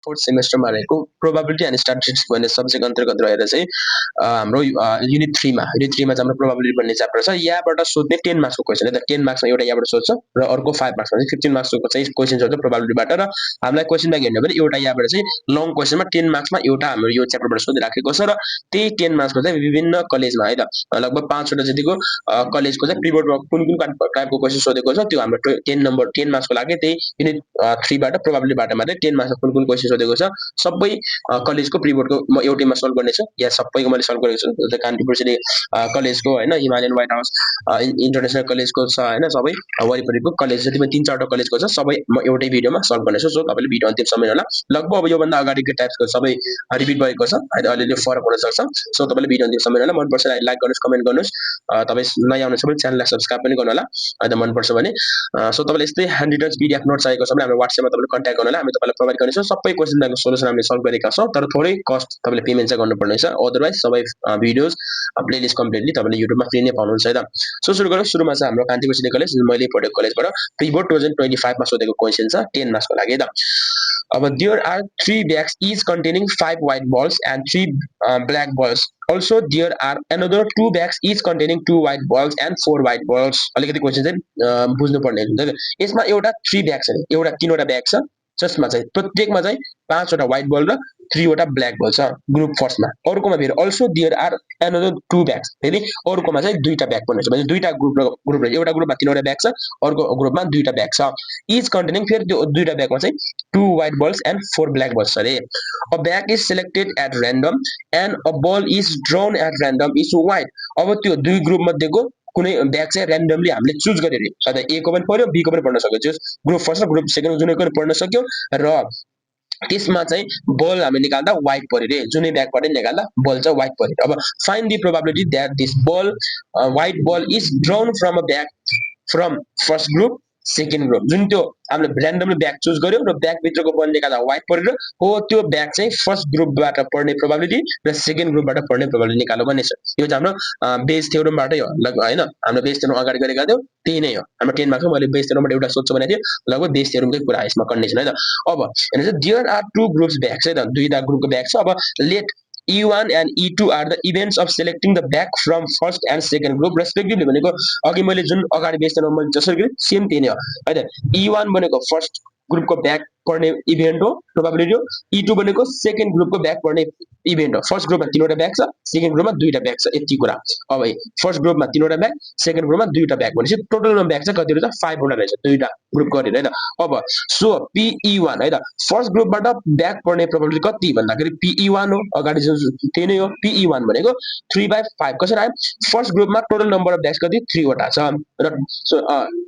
Fourth सेमेस्टरमा रहेको probability and statistics भन्ने subject अन्तर्गत रहेर चाहिँ हाम्रो युनिट 3 मा चाहिँ हाम्रो प्रोबेबिलिटी भन्ने च्याप्टर छ। यहाँबाट सोध्ने 10 मार्क्सको क्वेशन है त। 10 मार्क्समा एउटा यहाँबाट सोध्छ र अर्को 5 मार्क्समा चाहिँ 15 मार्क्सको चाहिँ क्वेशन सोध्छ प्रोबेबिलिटीबाट। र हामीलाई क्वेशन ब्याग हेर्ने भने एउटा यहाँबाट चाहिँ लङ क्वेशनमा 10 मार्क्समा एउटा हाम्रो यो च्याप्टरबाट सोधिराखेको छ। र त्यही 10 मार्क्सको चाहिँ विभिन्न कलेजमा है त लगभग 5 वटा जतिको कलेजको चाहिँ प्रिबोर्डमा कुन कुन टाइपको क्वेशन सोधेको छ त्यो हाम्रो 10 मार्क्सको लागि त्यही युनिट 3 बाट प्रोबेबिलिटीबाट मात्रै 10 मार्क्समा कुन कुन क्वेशन सोधेको छ सबै कलेजको प्रिबोर्डको म एउटैमा सल्भ गर्नेछु। यहाँ सबैको मैले सल्भ गरेको छु। जस्तै कानपुर सिटी कलेजको हैन, हिमालयन व्हाइट हाउस इन्टरनेसनल कलेजको छ हैन, सबै वरिपरिको कलेज जति पनि 3-4 वटा कलेजको छ सबै म एउटै भिडियोमा सल्भ गर्नेछु। सो तपाईले भिडियो अन्तिम सम्म हेर्नु होला। लगभग अब योभन्दा अगाडिको टाइप्सको सबै रिपिट भएको छ हैन, अलिअलि फरक हुन सक्छ। सो तपाईले भिडियो अन्तिम सम्म हेर्नु होला। मन पर्छ लाइक गर्नुस्, कमेन्ट गर्नुस्। तपाई नयाँ हुनुहुन्छ भने च्यानललाई सब्स्क्राइब पनि गर्नु होला हैन मन पर्छ भने। सो तपाईले यस्तै ह्यान्ड रिटन्स पीडीएफ नोट चाहिएको छ भने हाम्रो WhatsApp मा तपाईले कन्ट्याक्ट गर्नु होला। हामी तपाईलाई प्रोभाइड गर्नेछौँ। सबै क्वेशनको सोलुसन हामीले सल्भ गरेका छौँ, तर थोरै कस्ट तपाईले पेमेन्ट चाहिँ गर्नुपर्ने छ। अदरवाइज सबै भिडियोज प्लेलिस्ट कम्प्लिटली तपाईले युट्युबमा फ्री नै पाउनुहुन्छ है त। सो सुरु गरौँ। सुरुमा चाहिँ हाम्रो कान्तिपुर सिटी कलेज मैले पढेको कलेजबाट प्रिबोर्ड 2025 मा सोधेको क्वेशन छ 10 मार्क्सको लागि है त। अब there are 3 bags each containing 5 white balls and 3 black balls. Also there are another 2 bags each containing 2 white balls and 4 white balls. अलिकति क्वेशन चाहिँ बुझ्नु पर्ने हुन्छ। यसमा एउटा 3 ब्याग छ, एउटा 3 वटा ब्याग छ जसमा चाहिँ प्रत्येकमा चाहिँ 5 वटा व्हाइट बल र 3 वटा ब्ल्याक बल छ ग्रुप फर्स्टमा। अर्कोमा फेरि also there are another 2 bags, फेरि अर्कोमा चाहिँ दुईटा ब्याग पनि छ। भने दुईटा ग्रुप एउटा ग्रुपमा 3 वटा ब्याग छ, अर्को ग्रुपमा दुईटा ब्याग छ। इच कन्टेनिङ फेरि त्यो दुईटा ब्यागमा चाहिँ 2 white balls and 4 black balls अरे। A bag is selected at random and a ball is drawn at random is white. अब त्यो दुई ग्रुप मध्येको कुनै ब्याग चाहिँ र्यान्डमली हामीले चुज गर्यो रे, अथवा ए को पनि पर्यो बी को पनि पढ्न सक्यो। ग्रुप फर्स्ट र ग्रुप सेकेन्ड जुनैको पनि पढ्न सक्यो। र त्यसमा चाहिँ बल हामी निकाल्दा व्हाइट पर्यो रे, जुनै ब्यागबाट निकाल्दा बल चाहिँ व्हाइट पर्यो। अब find the probability that this ball white ball is drawn from a bag from first group second group. जुन त्यो हामीले र्यान्डमली ब्याग चुज गर्यो र ब्याग भित्रको बल निकाल्दा व्हाइट पर्यो हो, त्यो ब्याग चाहिँ फर्स्ट ग्रुपबाट पढ्ने प्रोबेबिलिटी र सेकेन्ड ग्रुपबाट पढ्ने प्रोबेबिलिटी निकाल्नु भन्ने छ। यो चाहिँ हाम्रो बेस थ्योरमबाटै हो हैन, हाम्रो बेस थ्योरम अगाडि गरेका थियौ त्यही नै हो। हाम्रो 10 मार्क्समा मैले बेस थ्योरमबाट एउटा सोध्छु भनेको थिएँ, लगभग बेस थ्योरमकै कुरा यसमा कन्डिसन है त। अब हेर्नुस्, देयर आर 2 ग्रुप्स ब्याग्स है त, दुईटा ग्रुपको ब्याग छ। अब let E1 and E2 are the events of selecting the bag from first and second group respectively भनेको अघि मैले जुन अगाडि बेस थ्योरम मैले जसरी गरेँ सेम त्यही नै हो है त। E1 भनेको फर्स्ट ग्रुपको ब्याग पढ्ने इभेन्ट हो, प्रोबेबिलिटी हो। E2 भनेको सेकेन्ड ग्रुपको ब्याग पढ्ने इभेन्ट हो। फर्स्ट ग्रुपमा 3 वटा ब्याग छ, सेकेन्ड ग्रुपमा 2 टा ब्याग छ, यति कुरा। अब फर्स्ट ग्रुपमा 3 वटा ब्याग, सेकेन्ड ग्रुपमा 2 टा ब्याग भनेपछि टोटलमा ब्याग चाहिँ कति रहेछ 5 वटा रहेछ, दुईटा ग्रुप गरेर है त। अब सो PE1 है त, फर्स्ट ग्रुपबाट ब्याग पढ्ने प्रोबेबिलिटी कति भन्दाखेरि PE1 हो, अगाडि जुन त्यही नै हो। PE1 भनेको 3/5 कसरी आयो? फर्स्ट ग्रुपमा टोटल नम्बर अफ ब्याग्स कति 3 वटा छ र सो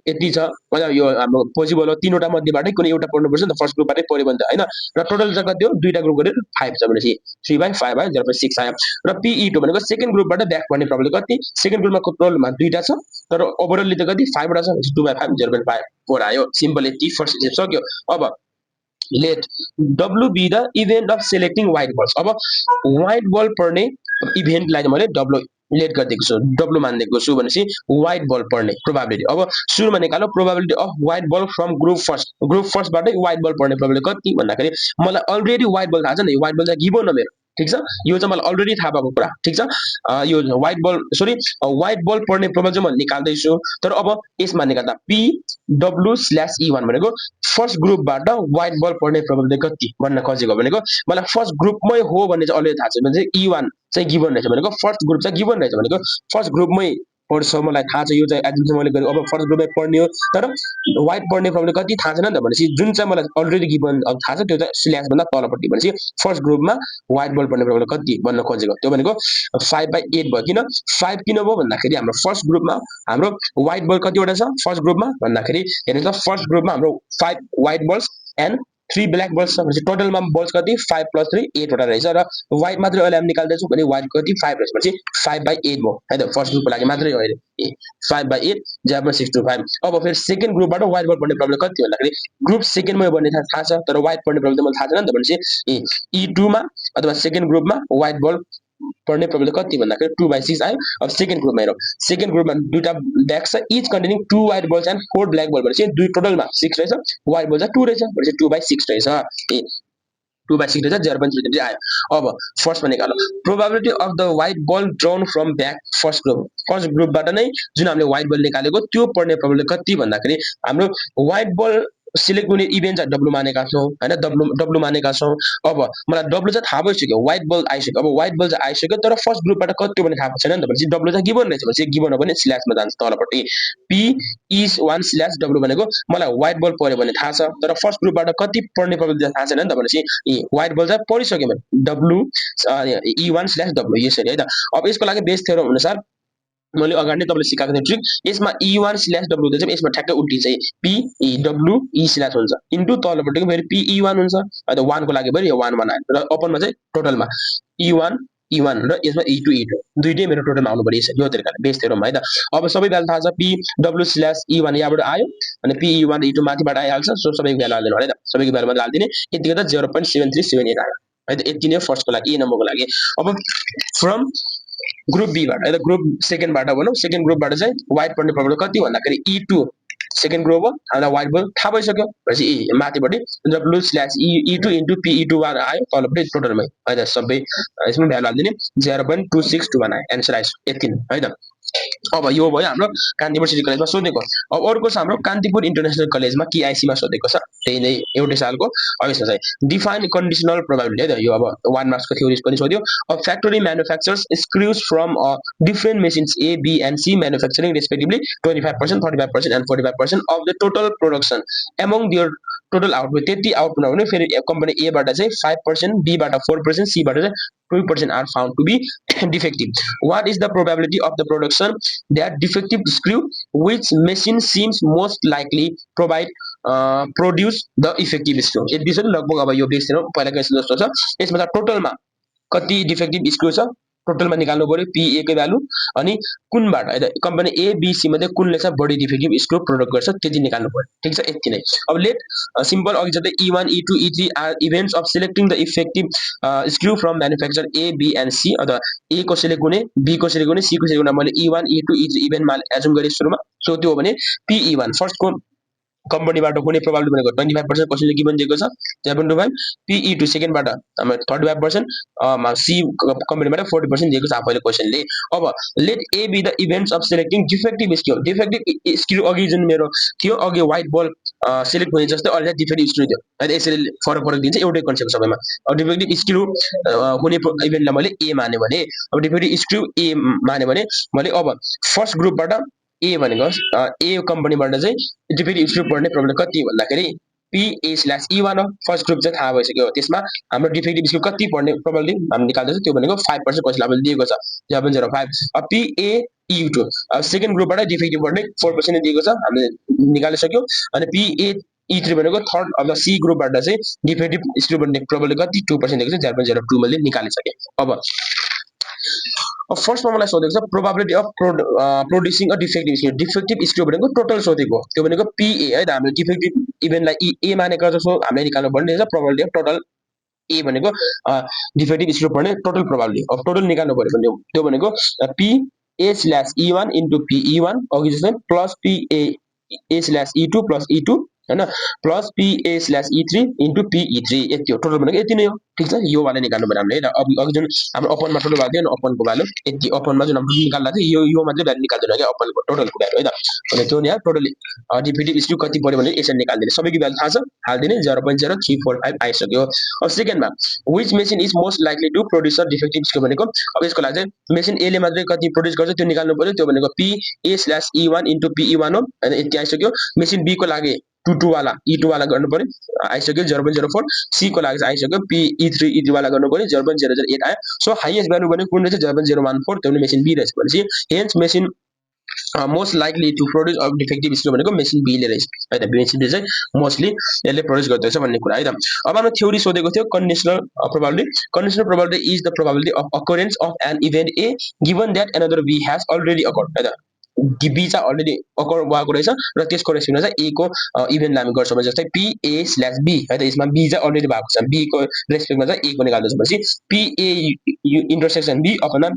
यति छ। मतलब यो हाम्रो पोसिबल हो 3 वटा मध्येबाटै कुनै एउटा पढ्नुपर्छ नि त, फर्स्ट ग्रुपबाटै पढ्यो भने त हैन। र टोटल चाहिँ कति हो? दुईटा ग्रुप गरेर 5 छ भनेपछि 3/5 आयो, 0.6 आयो। र PE2 भनेको सेकेन्ड ग्रुपबाट ब्याग पढ्ने प्रोबेबिलिटी कति? सेकेन्ड ग्रुपमा टोटलमा दुईटा छ तर ओभरअलली त कति 5 वटा छ भनेपछि 2/5 0.4 आयो। सिम्पल यति फर्स्ट स्टेप सक्यो। अब let W be the event of selecting white balls. अब white ball पढ्ने इभेन्टलाई मैले W लेट गरिदिएको छु, W मानिदिएको छु भनेपछि व्हाइट बल पढ्ने प्रोबेबिलिटी। अब सुरुमा निकाल्नु probability of white ball from group first. Group फर्स्टबाटै व्हाइट बल पढ्ने प्रोबेबिलिटी कति भन्दाखेरि मलाई अलरेडी व्हाइट बल थाहा छ नि, व्हाइट बल चाहिँ गिभन हो मेरो, ठीक छ। यो चाहिँ मलाई अलरेडी थाहा भएको कुरा, ठीक छ। यो व्हाइट बल सरी व्हाइट बल पढ्ने प्रोबेबिलिटी चाहिँ म निकाल्दैछु। तर अब यसमा निकाल्दा PW/E1 भनेको फर्स्ट ग्रुपबाट व्हाइट बल पढ्ने प्रोबेबिलिटी कति भन्न खोजेको भनेको मलाई फर्स्ट ग्रुपमै हो भन्ने चाहिँ अलरेडी थाहा छ भने चाहिँ E1 चाहिँ गिभन रहेछ भनेको फर्स्ट ग्रुप चाहिँ गिभन रहेछ भनेको फर्स्ट ग्रुपमै पढ्छ मलाई थाहा छ। यो चाहिँ एजुम मैले गरेँ। अब फर्स्ट ग्रुपमै पढ्ने हो तर व्हाइट पढ्ने प्रोबेबिलिटी कति थाहा छैन नि त भनेपछि जुन चाहिँ मलाई अलरेडी गिभन अब थाहा छ त्यो चाहिँ स्ल्यास भन्दा तलपट्टि भनेपछि फर्स्ट ग्रुपमा व्हाइट बल पढ्ने प्रोबेबिलिटी कति भन्न खोजेको। त्यो भनेको 5/8 भयो। किन 5 किन भयो भन्दाखेरि हाम्रो फर्स्ट ग्रुपमा हाम्रो व्हाइट बल कतिवटा छ फर्स्ट ग्रुपमा भन्दाखेरि हेर्नुहोस् त, फर्स्ट ग्रुपमा हाम्रो 5 white balls and 3 black balls छ भनेपछि टोटलमा बल्स कति 5 + 3 8 वटा रहेछ। र व्हाइट मात्रै अहिले हामी निकाल्दैछौँ भने व्हाइट कति 5 रहेछ भनेपछि 5/8 भयो है त। फर्स्ट ग्रुपको लागि मात्रै हो अहिले 5/8 0.625। अब फेरि सेकेन्ड ग्रुपबाट व्हाइट बल पढ्ने प्रोबेबिलिटी कति भन्दाखेरि ग्रुप सेकेन्डमै भन्ने थाहा छ तर व्हाइट पढ्ने प्रोबेबिलिटी मलाई थाहा छैन नि त भनेपछि E2 मा अथवा सेकेन्ड ग्रुपमा व्हाइट बल पढ्ने प्रोबेबिलिटी कति भन्दाखेरि 2/6 आयो। अब सेकेन्ड ग्रुपमा हेरौँ, सेकेन्ड ग्रुपमा दुईटा ब्याग छ, each containing 2 white balls and 4 black ball भनेपछि दुई टोटलमा 6 रहेछ, व्हाइट बल चाहिँ 2 रहेछ भनेपछि 2/6 रहेछ। 2/6 रहेछ 0.03 आयो। अब फर्स्टमा निकाल्नु probability of the white ball drawn from bag first ग्रुपबाट नै जुन हामीले व्हाइट बल निकालेको त्यो पढ्ने प्रोबेबिलिटी कति भन्दाखेरि हाम्रो व्हाइट बल सिलेक्ट हुने इभेन्ट चाहिँ डब्लु मानेका छौँ हैन डब्लु मानेका छौँ। अब मलाई डब्लु चाहिँ थाहा भइसक्यो व्हाइट बल आइसक्यो। अब व्हाइट बल चाहिँ आइसक्यो तर फर्स्ट ग्रुपबाट कति भने थाहा छैन नि त भनेपछि डब्लु चाहिँ गिभन रहेछ भनेपछि गिभन हो भने स्ल्याशमा जान्छ तलपट्टि पी इज 1 स्ल्याश डब्लु भनेको मलाई व्हाइट बल पर्यो भने थाहा छ तर फर्स्ट ग्रुपबाट कति पढ्ने प्रोबेबिलिटी थाहा छैन नि त भनेपछि व्हाइट बल चाहिँ पढिसक्यो भने डब्लु E1 स्ल्याश डब्लु यसरी है त। अब यसको लागि बेस थ्योरम अनुसार मैले अगाडि नै तपाईँले सिकाएको थिएँ ट्रिक यसमा E1 स्ल्याश डब्लु हुँदैछ यसमा ठ्याक्कै उल्टी चाहिँ पी ई डब्लु ई स्ल्याश हुन्छ इन्टु तलपट्टिको फेरि पी E1 हुन्छ अन्त 1 को लागि फेरि यो 1 1 आयो र ओपनमा चाहिँ टोटलमा E1 र यसमा E2 दुईटै मेरो टोटलमा आउनु पर्यो यसरी यो तरिकाले बेस थ्योरममा है त। अब सबै भ्यालु थाहा छ पी डब्लु स्ल्याश E1 यहाँबाट आयो अनि पी E1 र E2 माथिबाट आइहाल्छ सो सबैको भ्यालु हालिदिनु है त सबैको भ्यालु मात्र हालिदिने यति गर्दा 0.7378 आयो है त यति नै फर्स्टको लागि ए नम्बरको लागि। अब फ्रम ग्रुप बीबाट है त ग्रुप सेकेन्डबाट भनौँ सेकेन्ड ग्रुपबाट चाहिँ व्हाइट पढ्ने प्रोबेबिलिटी कति भन्दाखेरि E2 सेकेन्ड ग्रुप हो हामीलाई व्हाइट बल थाहा भइसक्यो भनेपछि माथिपट्टि W slash E2 into P E2 आयो तलपट्टि टोटलमै है त सबै यसमा भ्यालु हालिदिने 0.2621 आयो एन्सर आइस यति नै है त। अब यो भयो हाम्रो कान्तिपुर सिटी कलेजमा सोधेको। अब अर्को छ हाम्रो कान्तिपुर इन्टरनेसनल कलेजमा किआइसीमा सोधेको छ त्यही नै एउटै सालको। अब यसमा चाहिँ डिफाइन कन्डिसनल प्रोबेबिलिटी है त यो अब 1 मार्क्सको थ्योरी पनि सोध्यो। अब factory manufactures screws from different machines A B and C manufacturing respectively 25%, 35% and 45% of the total production among their total output त्यति आउटपुट भने फेरि कम्पनी एबाट चाहिँ 5%, बीबाट 4%, सीबाट चाहिँ 2% are found to be defective. What is the probability of the production that defective screw which machine seems most likely produce the effective screw? यति छ लगभग अब यो बेस थियो पहिलाको यस्तो जस्तो छ यसमा त टोटलमा कति डिफेक्टिभ स्क्रु छ टोटलमा निकाल्नु पर्यो पी ए को भ्यालु अनि कुनबाट है त कम्पनी ए बी सी मध्ये कुनले चाहिँ बढी डिफेक्टिभ स्क्रु प्रोडक्ट गर्छ त्यति निकाल्नु पर्यो ठीक छ यति नै। अब लेट सिम्पल अघि जस्तै E1 E2 E3 are events of selecting the effective screw from manufacture A B and C अथवा ए को सिलेक्ट हुने बी को सिलेक्ट हुने सी को सिलेक्ट हुने मैले E1 E2 E3 इभेन्टमा एजुम गरेँ सुरुमा सो त्यो हो भने पी E1 फर्स्टको कम्पनीबाट हुने प्रोबेबिलिटी भनेको 25% क्वेशनले गिभन दिएको छ 0.25 PE2 सेकेन्डबाट हाम्रो 35% सी कम्पनीबाट 40% दिएको छ आफैले क्वेशनले। अब let A B the events of selecting defective screw अघि जुन मेरो थियो अघि व्हाइट बल सिलेक्ट हुने जस्तै अहिले डिफेक्टिभ स्क्रु थियो है त यसरी फरक दिन्छ एउटै कन्सेप्ट सबैमा। अब डिफेक्टिभ स्क्रु हुने इभेन्टलाई मैले ए माने भने अब डिफेक्टिभ स्क्रु ए माने भने मैले अब फर्स्ट ग्रुपबाट ए भनेको ए कम्पनीबाट चाहिँ डिफेक्टिभ स्क्रु पढ्ने प्रोब्लम कति भन्दाखेरि पी ए स्ल्यास E1 हो फर्स्ट ग्रुप चाहिँ थाहा भइसक्यो त्यसमा हाम्रो डिफेक्टिभ स्क्रु कति पढ्ने प्रोबेबिलिटी हामी निकाल्दैछ त्यो भनेको 5% क्वेशन लेभल दिएको छ 0.05। अब पी ए E2 अब सेकेन्ड ग्रुपबाट डिफेक्टिभ पढ्ने 4% दिएको छ हामीले निकालिसक्यो अनि पी ए E3 भनेको थर्ड अब सी ग्रुपबाट चाहिँ डिफेक्टिभ स्क्रु पढ्ने प्रोबेबिलिटी कति 2% दिएको छ 0.02 मैले निकालिसकेँ। अब फर्स्टमा मलाई सोधेको छ probability of producing a defective screw भनेको टोटल सोधेको त्यो भनेको पीए है त हामीले डिफेक्टिभ इभेन्टलाई ए मानेको जसो हामीले निकाल्नु पर्ने रहेछ प्रोबेबिलिटी अफ टोटल ए भनेको डिफेक्टिभ स्क्रु पर्ने टोटल प्रोबेबिलिटी अब टोटल निकाल्नु पर्यो भने त्यो भनेको P A slash E1 into P E1 अघि जस्तै plus P A slash E2 plus E2 हैन plus P A slash E3 into P E3 यति हो टोटल भनेको यति नै हो ठीक छ यो वाला निकाल्नु पर्यो हामीले है त। अघि जुन हाम्रो ओपनमा टोटल भ्यालु थियो ओपनको भ्यालु यति ओपनमा जुन हाम्रो निकाल्दा थियो यो मात्रै भ्यालु निकाल्दैन क्या ओपनको टोटलको भ्यालु है त अनि त्यो यहाँ टोटल डिफेक्टिभ स्क्रु कति पर्यो भने यसरी निकाल्दिने सबैको भ्यालु थाहा छ हाल्दिने 0.0345 आइसक्यो। अब सेकेन्डमा which machine is most likely to produce a defective screw भनेको अब यसको लागि चाहिँ मेसिन ए ले मात्रै कति प्रोड्युस गर्छ त्यो निकाल्नु पर्यो त्यो भनेको P A slash E1 into P E1 हो हैन यति आइसक्यो। मेसिन बी को लागि 2 वाला E2 वाला गर्नु पर्यो आइसक्यो 0.04 सी को लागि आइसक्यो पी E3 E3 वाला गर्नु पर्यो 0.008 आयो सो हाईएस्ट भ्यालु भनेको कुन रहेछ 0.014 त्यो पनि मेसिन बी रहेछ भनेपछि hence machine most likely to produce of defective screw भनेको मेसिन बी ले रहेछ है त मेसिन बी चाहिँ मोस्टली यसले प्रोड्युस गर्दैछ भन्ने कुरा है त। अब हाम्रो थ्योरी सोधेको थियो conditional probability is the probability of occurrence of an event A given that another B has already occurred है त बी चाहिँ अलरेडी अकर भएको रहेछ र त्यसको रेस्पेक्टमा चाहिँ ए को इभेन्टलाई हामी गर्छौँ जस्तै पी ए स्ल्यास बी है त यसमा बी चाहिँ अलरेडी भएको छ बी को रेस्पेक्टमा चाहिँ ए को निकाल्दैछ भनेपछि पी ए इन्टरसेक्सन बी अपना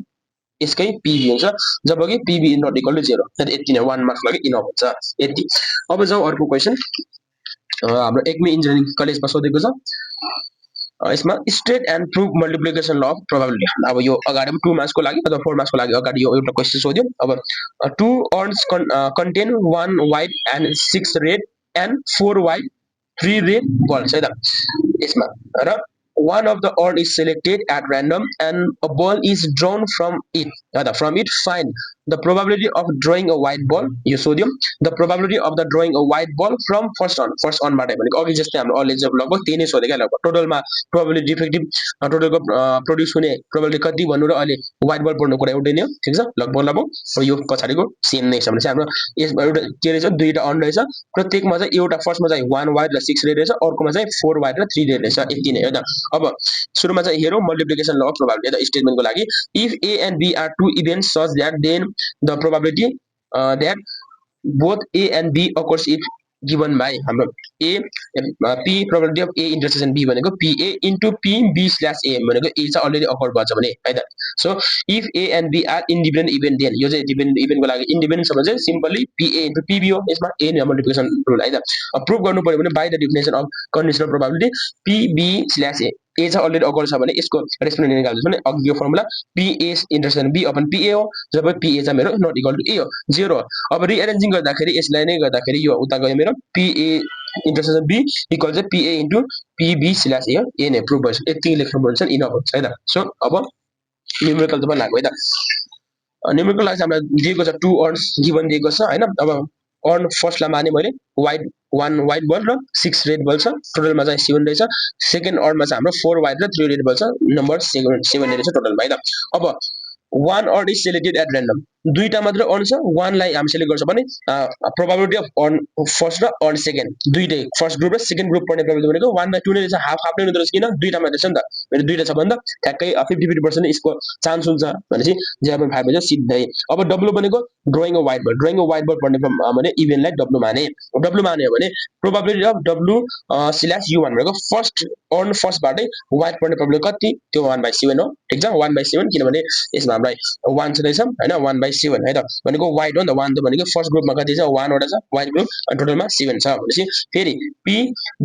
यसकै पिबी हुन्छ जबकि PB is not equal to 0 यति नै 1 मार्क्स लागि इनफ हुन्छ यति। अब जाउँ अर्को क्वेशन हाम्रो एकमी इन्जिनियरिङ कलेजमा सोधेको छ यसमा straight and prove multiplication law of probability अब यो अगाडि 2 मार्क्सको लागि अथवा 4 मार्क्सको लागि अगाडि यो एउटा क्वेसन सोध्यो अब two urns contain 1 white and 6 red and 4 white 3 red balls है त यसमा र one of the urn is selected at random and a ball is drawn from it from it find the probability of drawing a white ball यो सोध्यो the probability of the drawing a white ball from first on बाटै भनेको अघि जस्तै हाम्रो allege लगभग त्यही नै सोधे क्या लगभग टोटलमा प्रोबेबिलिटी डिफेक्टिभ टोटलको प्रोड्युस हुने प्रोबेबिलिटी कति भन्नु र अहिले व्हाइट बल पढ्नु कुरा एउटै नै हो ठिक छ लगभग यो पछाडिको सेम नै छ भने चाहिँ हाम्रो यसमा एउटा के रहेछ दुईटा अन रहेछ प्रत्येकमा चाहिँ एउटा फर्स्टमा चाहिँ 1 वाइट र 6 रेड रहेछ अर्कोमा चाहिँ 4 वाइट र 3 रेड रहेछ यति नै हो त अब सुरुमा चाहिँ हेरौँ multiplication law of probability the स्टेटमेन्टको लागि if A and B are two events such that then the probability that both A and B occurs if given by हाम्रो A P probability of A intersection B भनेको PA into PB slash A भनेको A चाहिँ already occur भएको छ भने है त so if A and B are independent event then यो चाहिँ डिपेन्डेन्ट इभेन्टको लागि इन्डिपेन्डेन्ट छ भने चाहिँ सिम्पली PA into PB हो यसमा A मल्टिप्लिकेसन रुल है त प्रुभ गर्नु पर्यो भने by the definition of conditional probability PB slash A A चाहिँ अलरेडी अकर छ भने यसको रेस्पोन्डेन्ट निकाल्छु भने अघिको formula PA intersection B upon PA हो जब PA चाहिँ मेरो नट इक्वल टु A हो 0 अब रिअरेन्जिङ गर्दाखेरि यसलाई नै गर्दाखेरि यो उता गयो मेरो PA इन्टरसेक्सन B इक्वल चाहिँ PA into PB slash A हो ए नै प्रुभ भइसक्यो यति लेख्नु पर्छ इनफ हुन्छ है त सो अब न्युमेरिकल चाहिँ लाग्यो है त न्युमेरिकल लागि हामीलाई दिएको छ टु अर्न्स गिभन दिएको छ हैन अब अर्न फर्स्टलाई माने मैले वाइट 1 वाइट बल र 6 रेड बल छ टोटलमा चाहिँ 7 रहेछ सेकेन्ड अर्नमा चाहिँ हाम्रो 4 वाइट र 3 रेड बल छ नम्बर 7 रहेछ टोटलमा है त अब one urn is selected at random दुईटा मात्र अर्न छ वानलाई हामी सेलेक्ट गर्छ भने प्रोबेबिलिटी अफ अर्न फर्स्ट र अर्न सेकेन्ड दुईटै फर्स्ट ग्रुप र सेकेन्ड ग्रुप पढ्ने प्रोबेबिलिटी भनेको 1/2 नै रहेछ हाफ हाफ नै हुँदो रहेछ किन दुईटा मात्र छ नि त मेरो दुईटा छ भने त ठ्याक्कै 50-50% यसको चान्स हुन्छ भनेपछि 0.5 भन्छ सिधै अब डब्लु भनेको ड्रइङ अ वाइट बल पढ्ने भने इभेन्टलाई डब्लु माने भने probability of W slash U1 भनेको फर्स्ट अर्न फर्स्टबाटै वाइट पढ्ने प्रोबेबिलिटी कति त्यो 1/7 हो ठिक छ 1/7 किनभने यसमा हामीलाई 1 छँदैछ हैन 1/7 है त भनेको वाइट हो नि त 1 त भनेको फर्स्ट ग्रुपमा कति छ 1 वटा छ वाइट ग्रुप टोटलमा 7 छ भनेपछि फेरि P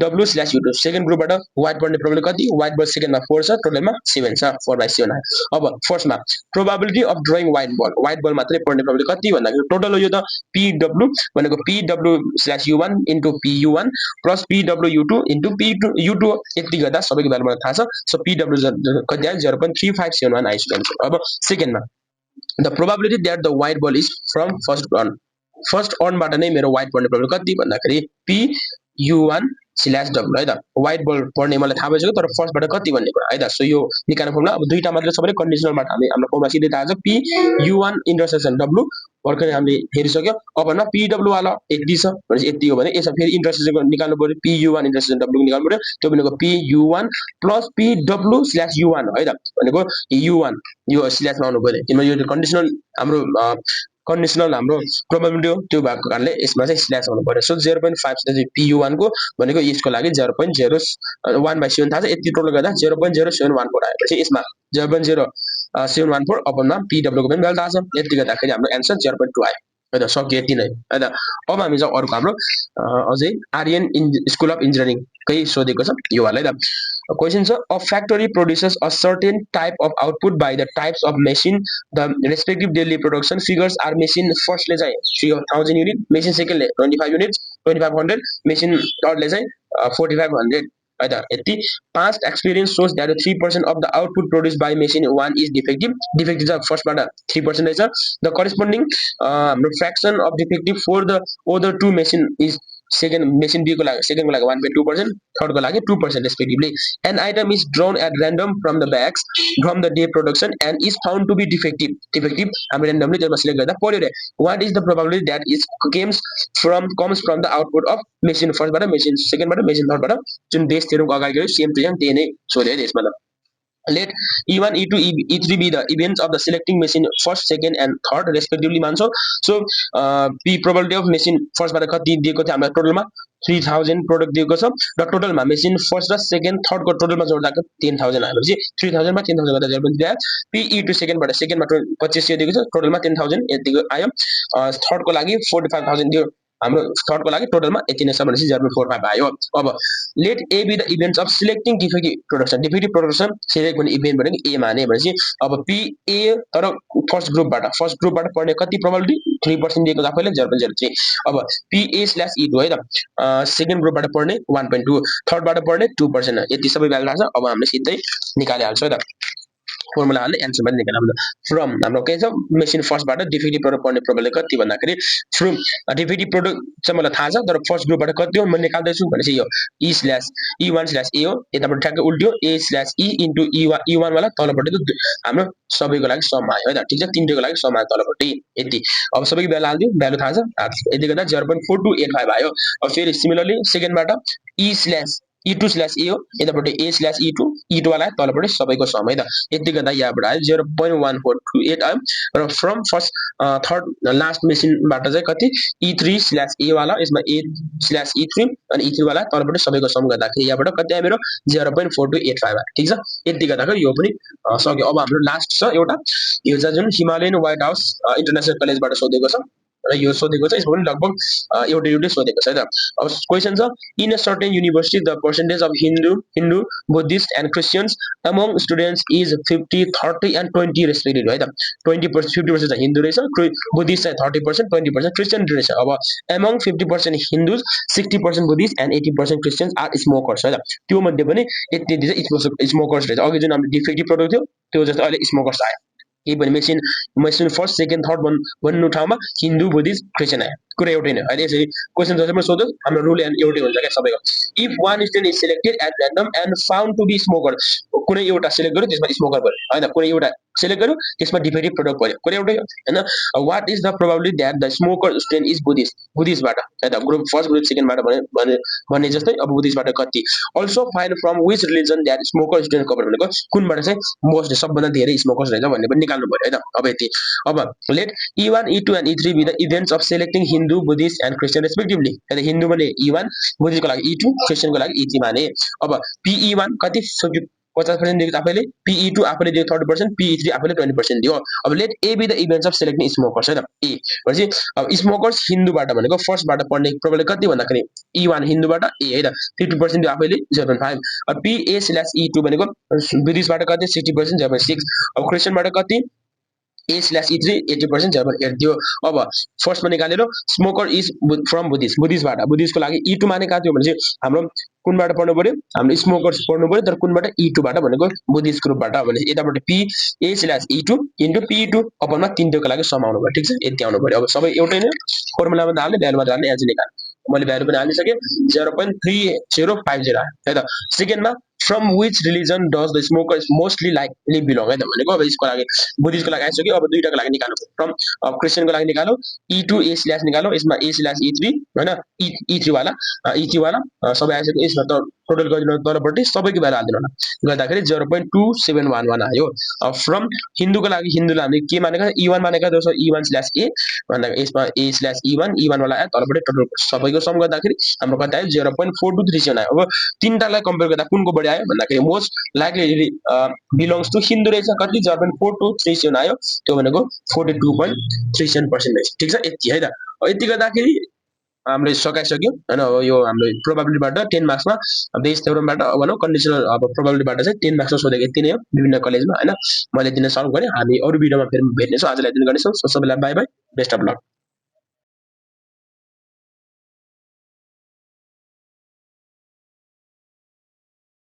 W slash U2 second ग्रुपबाट वाइट पढ्ने प्रोबेबिलिटी कति वाइट बल सेकेन्डमा 4 छ टोटलमा 7 छ 4/7 अब फर्स्टमा प्रोबेबिलिटी अफ ड्रइङ वाइट बल मात्रै पढ्ने प्रोबेबिलिटी कति भन्दाखेरि टोटल हो यो त PW भनेको PW slash U1 into PU1 plus PW U2 into PU2 यति गर्दा सबैको भ्यालु मलाई थाहा छ सो PW कति आयो 0.3571 आइसक्यो अब सेकेन्डमा the probability that the white ball is from first अर्नबाट नै मेरो वाइट पढ्ने प्रोबेबिलिटी कति भन्दाखेरि P U1 स्ल्यास W है त वाइट बल पढ्ने मलाई थाहा भइसक्यो तर फर्स्टबाट कति भन्ने कुरा है त सो यो निकाल्ने फर्मुला अब दुईटा मात्र छ भने कन्डिसनलबाट हाम्रो फर्मुला सिधै थाहा छ P U1 इन्टरसेक्सन W भर्खरै हामीले हेरिसक्यो अब न PW वाला यति छ भनेपछि यति हो भने यसमा फेरि इन्टरसेक्सन निकाल्नु पर्यो PU1 इन्टरसेक्सन W निकाल्नु पर्यो त्यो भनेको PU1 plus PW slash U1 है त भनेको U1 यो स्ल्यासमा आउनु पर्यो किनभने यो कन्डिसनल हाम्रो प्रोबेबिलिटी हो त्यो भएको कारणले यसमा चाहिँ स्ल्यास आउनु पर्यो सो 0.5 चाहिँ PU1 को भनेको यसको लागि 0.01/7 थाहा छ यति टोटल गर्दा 0.0714 आएपछि यसमा 0.0714 अपनमा PW को पनि भ्यालु थाहा छ यति गर्दाखेरि हाम्रो एन्सर 0.2 आयो है त सक्यो यति नै है त अब हामी चाहिँ अर्को हाम्रो अझै आर्यन स्कुल अफ इन्जिनियरिङ कै सोधेको छ यो वाला है त क्वेशन छ a factory produces a certain type of output by the types of machine the respective daily production figures are machine first ले चाहिँ 3000 unit machine second ले 25 units 2500 machine third ले चाहिँ 4500 है त यति past experience shows that 3% of the output produced by machine 1 is defective चाहिँ फर्स्टबाट 3% रहेछ the corresponding हाम्रो fraction of defective for the other two machine is second machine B को लागि second को लागि 1/2% third को लागि 2% respectively an item is drawn at random from the bags from the day production and is found to be defective हामी randomly त्यसमा select गर्दा पर्यो रे what is the probability that is comes from the output of machine first बाट machine second बाट machine third बाट जुन base थ्योरमको अगाडि गयो सेम टु सेम त्यही नै सोध्यो है यसमा त let E1 E2 E3 be the events of the selecting machine first second and third respectively मान्छौ so p probability of machine first बाट कति दिएको थियो हामीलाई टोटलमा 3000 प्रोडक्ट दिएको छ र टोटलमा मेसिन फर्स्ट र सेकेन्ड थर्ड को टोटलमा जोड्दाको 10000 आएपछि 3000 मा 10000 गर्दा 0.3 PE2 सेकेन्डबाट सेकेन्डमा 2500 दिएको छ टोटलमा 10000 यतिको आयो थर्ड को लागि 45000 दियो हाम्रो थर्डको लागि टोटलमा यति नै छ भनेपछि 0.45 आयो। अब let A B the events of selecting defective production. Defective production select गर्ने इभेन्ट भनेको ए माने भनेपछि अब पी ए तर फर्स्ट ग्रुपबाट पढ्ने कति प्रोबेबिलिटी 3% दिएको छ आफैले 0.03। अब P A slash E two है त सेकेन्ड ग्रुपबाट पढ्ने 1.2 थर्डबाट पढ्ने 2%। यति सबै भ्यालु थाहा छ। अब हामीले सिधै निकालिहाल्छौँ है त फर्मुला हाल्ने एन्सर पनि निकाल्नु फ्रम हाम्रो के छ मेसिन फर्स्टबाट डिफेक्टिभ प्रोडक्ट पढ्ने प्रोबेबिलिटी कति भन्दाखेरि फ्रम डिफेक्टिभ प्रोडक्ट चाहिँ मलाई थाहा छ तर फर्स्ट ग्रुपबाट कति हो म निकाल्दैछु भनेपछि यो ई स्ल्यास ई वान स्ल्यास ए हो यताबाट ठ्याक्कै उल्ट्यो ए स्ल्यास ई इन्टु ई वान वाला तलपट्टि हाम्रो सबैको लागि सम आयो है त ठिक छ तिनटैको लागि सम आयो तलपट्टि यति। अब सबैको भ्यालु हालिदियो भ्यालु थाहा छ यति गर्दा 0.4285 आयो। अब फेरि सिमिलरली सेकेन्डबाट ई स्ल्यास ई2 स्ल्यास ए हो यतापट्टि ए स्ल्यास ई2 वाला तलपट्टि सबैको सम है त यति गर्दा यहाँबाट आयो 0.1428 आयो र फ्रम फर्स्ट थर्ड लास्ट मेसिनबाट चाहिँ कति ई3 स्ल्यास ए वाला यसमा ए स्ल्यास ई3 अनि ई3 वाला तलपट्टि सबैको सम गर्दाखेरि यहाँबाट कति आयो मेरो 0.4285 आयो ठिक छ यति गर्दाखेरि यो पनि सक्यो। अब हाम्रो लास्ट छ एउटा यो चाहिँ जुन हिमालयन व्हाइट हाउस इन्टरनेसनल कलेजबाट सोधेको छ र यो सोधेको छ यसमा पनि लगभग एउटै सोधेको छ है त। अब क्वेसन छ in a certain university the percentage of Hindu Buddhist and Christians among students is 50 30 and 20 respective है त 50% चाहिँ हिन्दू रहेछ बुद्धिस्ट चाहिँ 30% 20% क्रिस्चियन रहेछ। अब among 50% Hindus 60% Buddhist and 80% Christians are smokers है त त्यो मध्ये पनि यति चाहिँ स्मोकर्स रहेछ। अघि जुन हाम्रो डिफेक्टिभ प्रोडक्ट थियो त्यो जस्तो अहिले स्मोकर्स आयो केही पनि मेसिन फर्स्ट सेकेन्ड थर्ड भन्नु ठाउँमा हिन्दू बुद्धिस्ट क्रिस्चियन आयो कुरा एउटै नै अहिले यसरी क्वेसन जसमा सोध्यो हाम्रो रुल एउटै हुन्छ क्या सबैको। If one student is selected at random and found to be smoker कुनै एउटा सिलेक्ट गर्यो त्यसमा स्मोकर भयो होइन कुनै एउटा सिलेक्ट गर्यो त्यसमा डिफेक्टिभ प्रोडक्ट भयो कुरा एउटै हो होइन। What is the probability that the smoker student is बुद्धिस्टबाट है त ग्रुप फर्स्ट ग्रुप सेकेन्डबाट भन्ने जस्तै अब बुद्धिस्टबाट कति also find from which religion that smoker student cover भनेको कुनबाट चाहिँ मोस्ट सबभन्दा धेरै स्मोकर्स रहेछ भन्ने पनि निकाल्नु पर्यो है त। अब यति अब let E1 E2 and E3 be the events of selecting Hindu Buddhist and Christian respectively Hindu भने E1 बुद्धिस्टको लागि E2 क्रिस्चियनको लागि E3 माने। अब PE1 कति 50% दिएको आफैले PE2 आफैले दियो 30% PE3 आफैले 20% दियो। अब let A B the events of selecting smokers है त ए भनेपछि अब स्मोकर्स हिन्दूबाट भनेको फर्स्टबाट पढ्ने प्रोबेबिलिटी कति भन्दाखेरि E1 हिन्दूबाट ए है त 50% दियो आफैले 0.5। अब PA स्ल्यास E2 भनेको बुद्धिस्टबाट कति 60% 0.6। अब क्रिस्चियनबाट कति ए स्ल्यास ई3 80% 0.8 दियो। अब फर्स्टमा निकालेर स्मोकर इज फ्रम बुद्धिस्टको लागि E2 माने कहाँ थियो भनेपछि हाम्रो कुनबाट पढ्नु पर्यो हाम्रो स्मोकर्स पढ्नु पर्यो तर कुनबाट E2बाट भनेको बुद्धिस्ट ग्रुपबाट भने यताबाट P A slash E2 into PE2 अपनमा तिनटैको लागि सम आउनु पर्यो ठिक छ यति आउनु पर्यो। अब सबै एउटै नै फर्मुलामा हाल्ने भ्यालुमा हाल्ने एन्सर निकाल्ने मैले भ्यालु पनि हालिसकेँ 0.3050 है त। सेकेन्डमा from which religion does the smoker mostly likely belong है त भनेको अब यसको लागि बुद्धिस्टको लागि आइसक्यो। अब दुईटाको लागि निकाल्नु फ्रम क्रिस्चियनको लागि निकालो E2 ए स्ल्यास निकालो यसमा ए स्ल्यास E3 होइन E3 वाला सबै आइसक्यो यसमा त टोटल गरिदिनु तलपट्टि सबैको भ्यालु हालिदिनु होला गर्दाखेरि 0.2711 आयो। फ्रम हिन्दूको लागि हिन्दूलाई हामीले के मानेका E1 मानेका दोस्रो E1 स्ल्यास ए भन्दा यसमा ए स्ल्यास E1 वाला आयो तलपट्टि टोटल सबैको सम गर्दाखेरि हाम्रो कति आयो 0.4237 आयो। अब तिनटालाई कम्पेयर गर्दा कुनको बढी आयो भन्दाखेरि most likely belongs to Hindu रहेछ कति 0.4237 आयो त्यो भनेको 42.37% रहेछ ठिक छ यति है त। यति गर्दाखेरि हामीले सकाइसक्यो होइन। अब यो हाम्रो प्रोबेबिलिटीबाट 10 मार्क्समा बेस थ्योरमबाट भनौँ कन्डिसनल अब प्रोबेबिलिटीबाट चाहिँ 10 मार्क्समा सोधेको यति नै हो विभिन्न कलेजमा होइन मैले यति नै सल्भ गरेँ। हामी अरू भिडियोमा फेरि भेट्नेछौँ आजलाई यति नै गर्नेछौँ। सबैलाई by by best of lock.